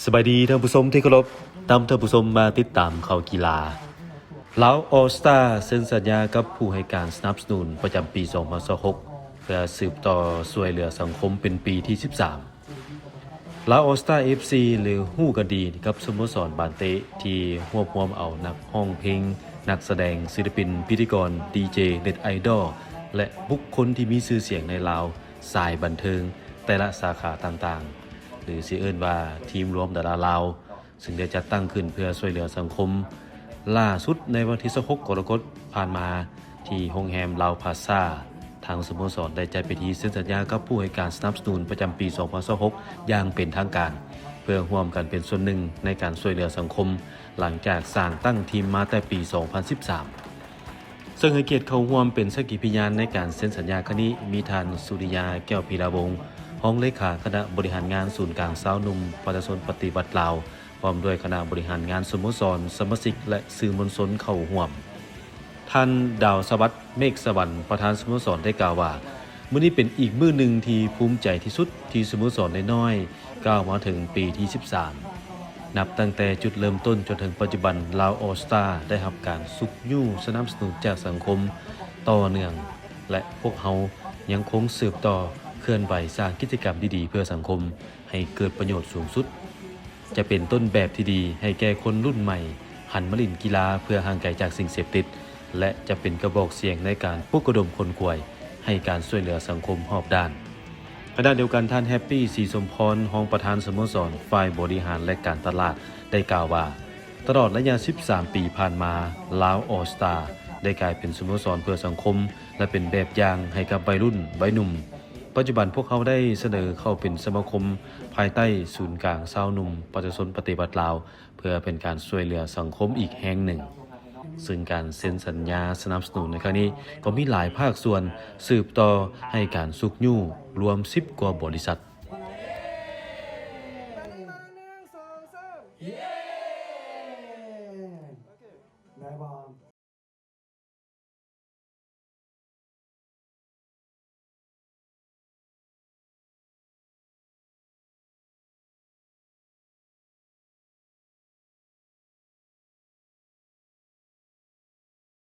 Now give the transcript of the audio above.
ສະບາຍດີທ່ານຜູ້ຊົມທີ່ເຄົາລົບ, ນຳທ່ານຜູ້ຊົມມາຕິດຕາມຂ່າວກິລາ. ລາວອໍສຕາເຊັນສັນຍາກັບຜູ້ໃຫ້ການສະໜັບສະໜູນປະຈຳປີສອງພັນຊາວຫົກ ເພື່ອສືບຕໍ່ຊ່ວຍເຫຼືອສັງຄົມເປັນປີທີສິບສາມ. ລາວອໍສຕາ ເອັຟຊີ ຫຼື ຮູ້ກັນດີກັບສະໂມສອນບານເຕະທີ່ຮວບຮວມເອົານັກຮ້ອງເພງ, ນັກສະແດງ, ສິລະປິນ, ພິທີກອນ, ດີເຈ, ເນັດໄອດອລ ແລະ ບຸກຄົນທີ່ມີຊື່ສຽງໃນລາວສາຍບັນເທີງແຕ່ລະສາຂາຕ່າງໆ ຫຼື ຊິເອີ້ນວ່າທີມລວມດາລາລາວ ຊຶ່ງໄດ້ຈັດຕັ້ງຂຶ້ນເພື່ອຊ່ວຍເຫຼືອສັງຄົມ. ລ່າສຸດໃນວັນທີຊາວຫົກ ກໍລະກົດຜ່ານມາ ທີ່ໂຮງແຮມລາວພາຊາ, ທາງສະໂມສອນໄດ້ຈັດພິທີເຊັນສັນຍາກັບຜູ້ໃຫ້ການສະໜັບສະໜູນປະຈຳປີສອງພັນຊາວຫົກ ຢ່າງເປັນທາງການ ເພື່ອຮ່ວມກັນເປັນສ່ວນໜຶ່ງໃນການຊ່ວຍເຫຼືອສັງຄົມ ຫຼັງຈາກສ້າງຕັ້ງທີມມາແຕ່ປີສອງພັນສິບສາມ. ເຊິ່ງໃຫ້ກຽດເຂົ້າຮ່ວມເປັນສັກຂີພະຍານໃນການເຊັນສັນຍາຄັ້ງນີ້ ມີທ່ານ ສຸລິຍາ ແກ້ວພີລາວົງ ຮອງເລຂາຄະນະບໍລິຫານງານສູນກາງຊາວໜຸ່ມປະຊາຊົນປະຕິວັດລາວ, ພ້ອມດ້ວຍຄະນະບໍລິຫານງານສະໂມສອນ, ສະມາຊິກ ແລະ ສື່ມວນຊົນເຂົ້າຮ່ວມ. ທ່ານ ດາວສະຫວັດ ເມກສະຫວັນ ປະທານສະໂມສອນ ໄດ້ກ່າວວ່າ, ມື້ນີ້ເປັນອີກມື້ໜຶ່ງທີ່ພູມໃຈທີ່ສຸດທີ່ສະໂມສອນນ້ອຍໆ ກ້າວມາເຖິງປີທີສິບສາມ. ນັບຕັ້ງແຕ່ຈຸດເລີ່ມຕົ້ນຈົນເຖິງປັດຈຸບັນ, ລາວອໍສຕາໄດ້ຮັບການຊຸກຍູ້ສະໜັບສະໜູນຈາກສັງຄົມຕໍ່ເນື່ອງ ແລະ ພວກເຮົາຍັງຄົງສືບຕໍ່ເຄື່ອນໄຫວສ້າງກິດຈະກຳດີໆເພື່ອສັງຄົມໃຫ້ເກີດປະໂຫຍດສູງສຸດ. ຈະເປັນຕົ້ນແບບທີ່ດີໃຫ້ແກ່ຄົນລຸ້ນໃໝ່ຫັນມາຫຼິ້ນກິລາເພື່ອຫ່າງໄກຈາກສິ່ງເສບຕິດ ແລະ ຈະເປັນກະບອກສຽງໃນການປຸກລະດົມຂົນຂວາຍໃຫ້ການຊ່ວຍເຫຼືອສັງຄົມຮອບດ້ານ. ຂະນະດຽວກັນ, ທ່ານ ແຮັບປີ ສີສົມພອນ ຮອງປະທານສະໂມສອນຝ່າຍບໍລິຫານ ແລະ ການຕະຫຼາດ ໄດ້ກ່າວວ່າ, ຕະຫຼອດໄລຍະສິບສາມປີຜ່ານມາ, ລາວອໍສຕາໄດ້ກາຍເປັນສະໂມສອນເພື່ອສັງຄົມ ແລະ ເປັນແບບຢ່າງໃຫ້ກັບໄວລຸ້ນ, ໄວໜຸ່ມ. ປັດຈຸບັນພວກເຮົາໄດ້ສະເໜີເຂົ້າເປັນສະມາຄົມພາຍໃຕ້ສູນກາງຊາວໜຸ່ມປະຊາຊົນປະຕິວັດລາວ ເພື່ອເປັນການຊ່ວຍເຫຼືອສັງຄົມອີກແຮງໜຶ່ງ. ຊຶ່ງການເຊັນສັນຍາສະໜັບສະໜູນໃນຄັ້ງນີ້ກໍມີຫຼາຍພາກສ່ວນສືບຕໍ່ໃຫ້ການຊຸກຍູ້ລວມສິບກວ່າບໍລິສັດ.